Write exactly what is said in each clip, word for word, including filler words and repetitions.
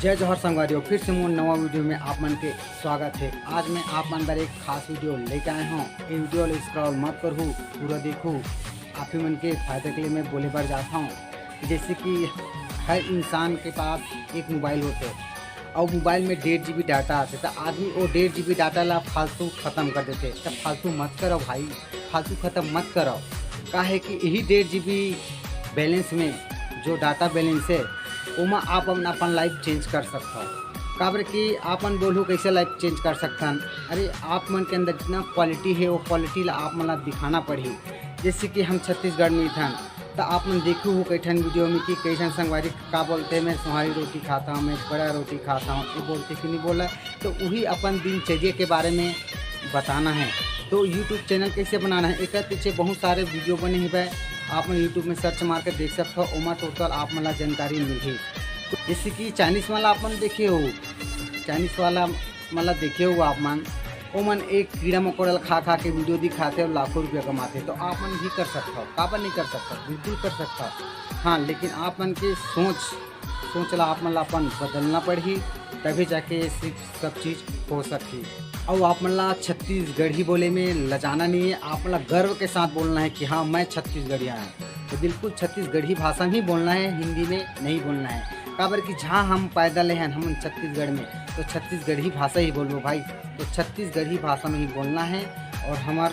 जय जोहार संगवारी हो, फिर से मोर नवा वीडियो में आप मन के स्वागत है। आज मैं आप मन बर एक खास वीडियो लेके आए हूँ। ये वीडियो ला स्क्रॉल मत करहू, पूरा देखहू, आप ही मन के फायदा के लिए मैं बोले बर जाता हूँ। जैसे कि हर इंसान के पास एक मोबाइल होते और मोबाइल में डेढ़ जी बी डाटा आते, तो आदमी वो डेढ़ जी बी डाटा ला फालतू खत्म कर देते। तो फालतू मत करो भाई, फालतू खत्म मत करो। काहे कि यही डेढ़ जी बी बैलेंस में जो डाटा बैलेंस है, ओमा आप अपन अपन लाइफ चेंज कर सकते हो। काबर कि आप मन बोलहू कैसे लाइफ चेंज कर सकथन? अरे, आप मन के अंदर जितना क्वालिटी है, वो क्वालिटी ला आप मन ला दिखाना पड़ही। जैसे कि हम छत्तीसगढ़ में थन, तो आप मन देखहू हो कई ठन वीडियो में कि कई ठन संगवारी का बोलते, "मैं सोहारी रोटी खाता हूँ, मैं बड़ा रोटी खाता हूँ", ये बोलते कि नहीं बोला, तो वही अपन दिनचर्या के बारे में बताना है। तो यूट्यूब चैनल कैसे बनाना है, एक पीछे बहुत सारे वीडियो बने हुए हैं, आप मन यूट्यूब में सर्च मार के देख सकते हो, ओमा टोटल आप मन ला जानकारी मिलही। जैसे कि चाइनीज वाला आप मन देखे हो, चाइनीज वाला मतलब देखे हो आप मन, ओमन एक कीड़ा मकोड़ा ला खा खा के वीडियो दिखाते और लाखों रुपया कमाते, तो आप मन भी कर सकते हो। काबर नहीं कर सकता? बिल्कुल कर सकता। हाँ, लेकिन आप मन के सोच, सोच ला आप मन ला अपन बदलना पड़ही, तभी जाके ये सब, सब चीज हो सकही। और आप मन ला छत्तीसगढ़ी बोले में लजाना नहीं है, आप मन ला गर्व के साथ बोलना है कि हाँ, मैं छत्तीसगढ़िया हूँ। तो बिल्कुल छत्तीसगढ़ी भाषा में ही बोलना है, हिंदी में नहीं बोलना है। काबर कि जहाँ हम पैदा ले हैं, हम छत्तीसगढ़ में, तो छत्तीसगढ़ी भाषा ही बोलबो भाई। तो छत्तीसगढ़ी भाषा में ही बोलना है और हमार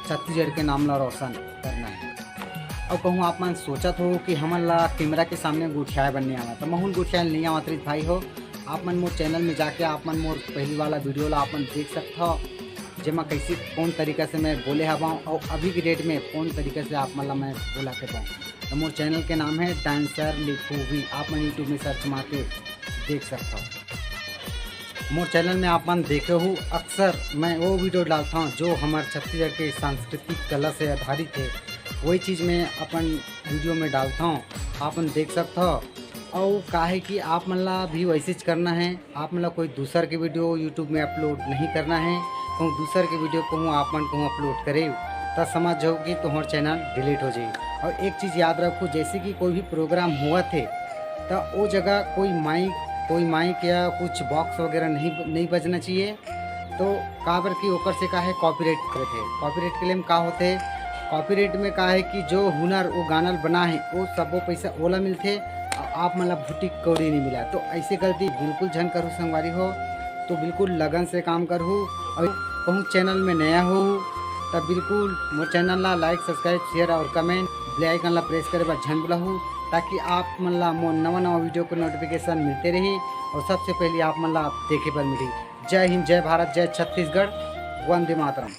छत्तीसगढ़ के नाम ला रोशन करना है। और कहूँ आप मन सोचत हो कि हमन ला कैमरा के सामने गोठियाए बर नहीं आवा, तो महूँ गोठियाए नहीं आवत रही भाई हो। आप मन मोर चैनल में जाके आप मन मोर पहली वाला वीडियो ला आप मन देख सकत हो, जेमा कैसे कौन तरीका से मैं बोले हवा और अभी की डेट में कौन तरीका से आप मन ला मैं बोला के हवा। तो मोर चैनल के नाम है डांसर लिखू भी, आप मन यूट्यूब में सर्च मार के देख सकत हो। मोर चैनल में आप मन देखे हो, अक्सर मैं वो वीडियो डालता हूँ जो हमारे छत्तीसगढ़ के सांस्कृतिक कला से आधारित है, वही चीज़ मैं अपन वीडियो में डालता हूँ, आप मन देख सकत हो। और काहे कि आप मन ला भी वैसे च करना है, आप मन ला कोई दूसर के वीडियो यूट्यूब में अपलोड नहीं करना है, कहूँ दूसर के वीडियो कहूँ आप मन कहूँ अपलोड करे, त समझ जाओ कि तुम्हार चैनल डिलीट हो जाए। और एक चीज़ याद रखो, जैसे कि कोई भी प्रोग्राम हुआ थे, त वो जगह कोई माइक, कोई माइक या कुछ बॉक्स वगैरह नहीं, नहीं बजना चाहिए। तो काबर कि ओकर से का है, कॉपीराइट करत है। कॉपीराइट के लिए में का होते, कॉपीराइट में का है कि जो हुनर वो गाना ल बना है, वो सबो पैसा ओला मिलथे, और आप मन ला भुट्टी कौड़ी नहीं मिला। तो ऐसे गलती बिल्कुल झन करू संगवारी हो, तो बिल्कुल लगन से काम करहू। और कहूँ चैनल में नया हो, तब बिल्कुल मोर चैनल ला लाइक, सब्सक्राइब, शेयर और कमेंट, बेल आइकन ला प्रेस करे बर झन भुलाहू, ताकि आप मन ला मोर नवा नवा वीडियो के नोटिफिकेशन मिलते रही और सबसे पहले आप मन ला देखे बर मिली। जय हिंद, जय भारत, जय छत्तीसगढ़, वंदे मातरम।